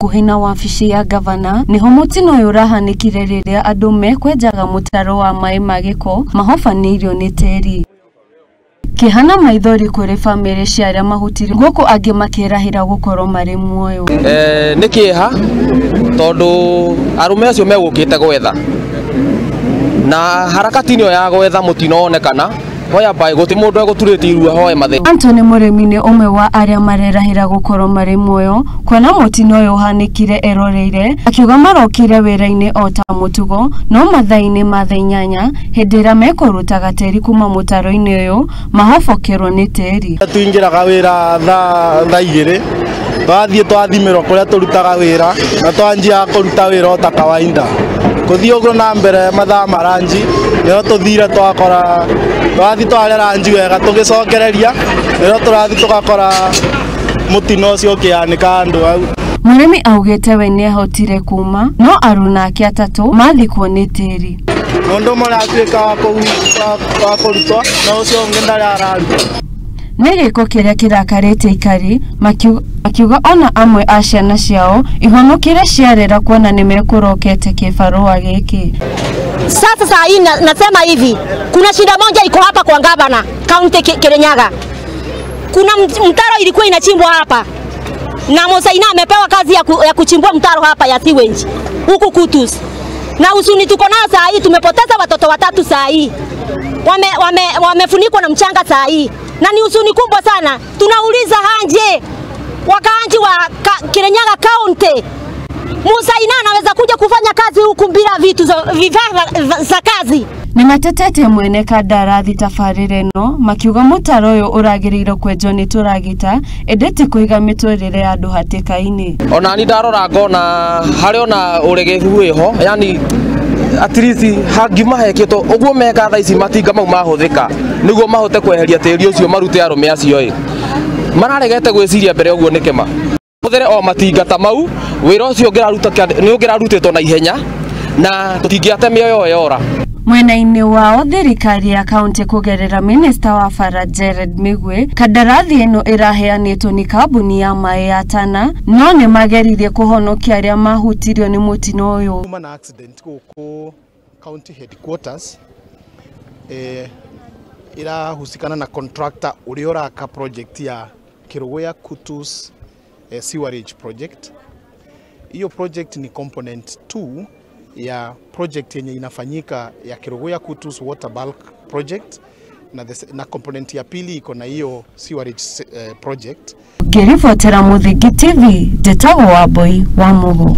Hakuhĩ na wabici ya gavana nĩho mũtino ũyũ ũrahanĩkire rĩrĩa andũ mekwenjaga mũtaro wa maĩ ma gĩko mahobanĩirio nĩ tĩri. Kĩhana maithori kũrĩ bamĩrĩ cia arĩa mahutirio gũkũ angĩ makĩrahĩra gũkorwo marĩ muoyo. Nĩ kĩeha tondũ arũme acio megũkĩte gwetha na harakati ĩyo ya gwetha mũtino onekana hoya bai guti mundu eguturĩtie irua hoe mathe. Anthony Mũrĩmi nĩ ũmwe wa arĩa marerahĩra gũkorwo marĩ muoyo kuona mũtino ũyũ ũhanĩkire eroreire, akiuga marokire wĩra-inĩ o ta mũtugo no mathaa-inĩ ma thaa 8 hĩndĩ ĩrĩa mekũrutaga tĩri kuma mũtaro-inĩ ũyũ mahobokerwo nĩ tĩri. Tuingĩraga wĩra thaa 2 twathiĩ twathimĩrwo kũrĩa tũrutaga wĩra na twanjia kũruta wĩra o ta kawaida. Kũthiĩ ũguo na mbere mathaa ma ranji nĩho tũthire twakora twathi twarĩa ranji wega tũgĩcokereria nĩho tũrathi tũgakora mũtino ũcio ũkĩanĩka andũ hau. Mũrĩmi augĩte we nĩahotire kuma no aruna ake atatũ mathikwo nĩ tĩri. Mũndũ ũmwe aratuĩka wa kũrutwo na ũcio ũngĩ ndarĩ ararutwo. Nĩ gĩko kĩrĩa kĩrakarĩtie aikari makiuga ona amwe a ciana ciao ihonokire ciarera kuona nĩmekũrokete kĩbarũa gĩkĩ. Sasa saa hii nasema hivi, kuna shida moja iko hapa kwa gavana county Kirinyaga. Kuna mtaro ilikuwa inachimbwa hapa na Mosaina amepewa kazi ya kuchimbua mtaro hapa ya sewage huku Kutus. Na huzuni tuko nayo saa hii, tumepoteza watoto watatu saa hii. Wamefunikwa na mchanga saa hii. Na ni huzuni kubwa sana. Tunauliza hanje wakaanji wa Kirinyaga county, Musaina anaweza kuja kufanya kazi huku bila vitu vifaa za kazi. Nĩmatetete mwene kandarathi tabarĩra ĩno makiuga mũtaro ũyũ ũragĩrĩirwo kwenjwo nĩ tũragita ĩndĩ ti kũiga mĩtũrĩre ya andũ hatĩka-inĩ. Ona ni ndarora ngona harĩ ona ũregehu wĩho, yani at least hangiuma hekĩtwo ũguo meka thaa ici matinga mau mahũthĩka nĩguo mahote kweheria tĩri ũcio marute arũme acio ĩ mararegete gwĩciria mbere ũguo nĩkĩma hũthĩre o matinga ta mau wĩra ũcio nĩ ũngĩrarutĩtwo na ihenya na tũtingĩate mĩoyo yora. Mwena-inĩ wao thirikari ya kaunti kũgerera minista wa bara Jared Migwe, kandarathi ĩno ĩraheanĩtwo nĩ kambuni ya maĩ ya Tana no nĩ mageririe kũhonokia arĩa mahutirio nĩ mũtino ũyũ. Kuma na accident gũkũ county headquarters irahusikana na contractor ũrĩa ũraka project ya Kerugoya Kutus sewerage project. Hiyo project ni component 2 ya project yenye inafanyika ya Kerugoya Kutus water bulk project na component ya pili iko na hiyo sewerage project. Ngĩribotera Mũthingi TV, njĩtagwo Wambui wa Mugo.